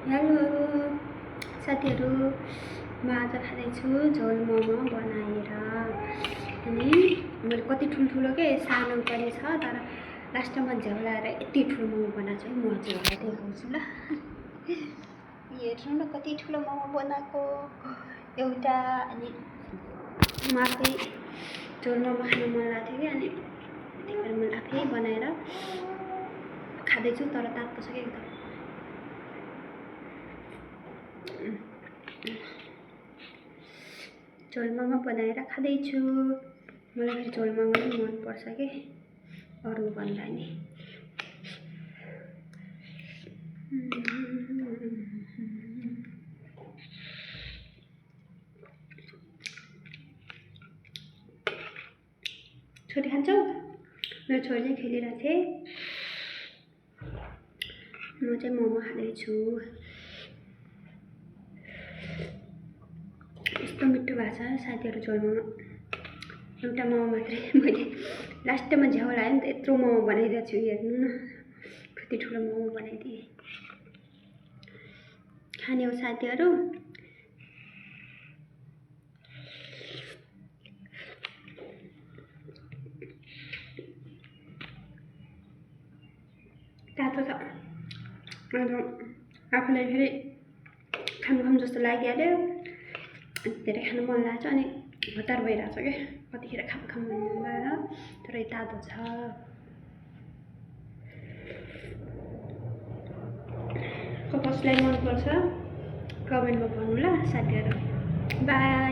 Hello साथीहरू, म आज खाँदैछु झोल मोमो बनाएर। अनि मैले कति ठुल्ठुलो के सानो पनि छ, तर लास्टमा झ्याउलाएर यति ठुलो मोमो बनाएको छु। म हजुरहरूलाई देखाउँछु ल। हेर्नु न कति ठुलो मोमो बनाएको एउटा। अनि म आफै झोल मोमो खानु मन लाग्थ्यो कि, अनि त्यही भएर मैले आफै बनाएर खाँदैछु। तर तातो छ कि एकदम। झोल मोमो बनाएर खाँदैछु। मलाई फेरि झोल मोमो पनि मनपर्छ कि अरू भन्दा नि। छोरी खान्छौ? मेरो छोरी चाहिँ खेलिरहेको थिएँ। म चाहिँ मोमो खाँदैछु। यस्तो मिठो भएको छ साथीहरू झोल मोमो। एउटा मोमो मात्रै मैले लास्टमा झ्याउ लाग्यो नि त, यत्रो मोमो बनाइदिएको छु। हेर्नु न कति ठुलो मोमो बनाइदिएँ। खाने हो साथीहरू? तातो छ। आफूलाई फेरि खानु जस्तो लागिहाल्यो। धेरै खानु मन लाग्छ, अनि हतार भइरहेको छ क्या, कतिखेर खाम भन्नु, तर यो तातो छ। कसलाई मनपर्छ कमेन्टमा भन्नु ल साथीहरू। बाई।